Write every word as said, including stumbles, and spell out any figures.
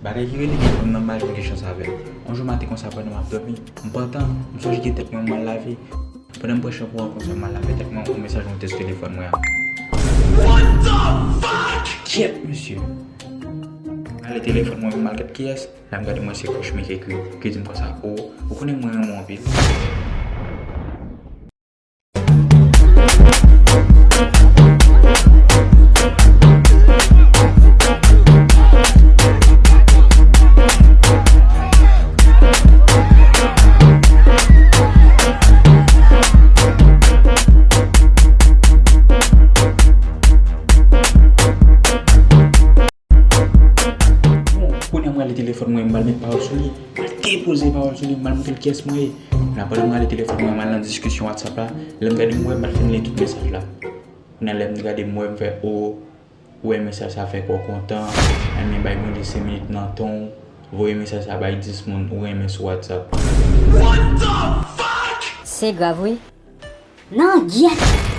Bagay ki rele gen fanm nan m pa janm gen chans avè l. Yon jou maten konsa pandan m ap dòmi, m pantan, m sonje gen tèt mwen m al lave. Pandan m pran chanpou an konsa m al lave tèt mwen, yon mesaj monte sou telefòn mwen an. What the fuck? Kyèt mesye! M ale telefòn mwen, m al gad kiyès. Lè m gade m wè se Coach Mike ki, ki di m konsa, o, ou konnen mwen renmen w anpil. Bon, kounye a m rale telefòn mwen, m al met pawòl sou li. M al depoze pawòl sou li, m al montre l kiyès mwen ye. Nan pandan m rale telefòn mwen, m al nan diskisyon WhatsApp la. Lè m gade m wè, m al fin li tout mesaj la. Kounye a lè m gade m wè, m fè o, ou wè mesaj sa fè kò kontan. Ebyen bay mwen de senk minit nan tan w, voye mesaj sa bay dis moun ou renmen sou WhatsApp. Se grav wi. Nan gyèt!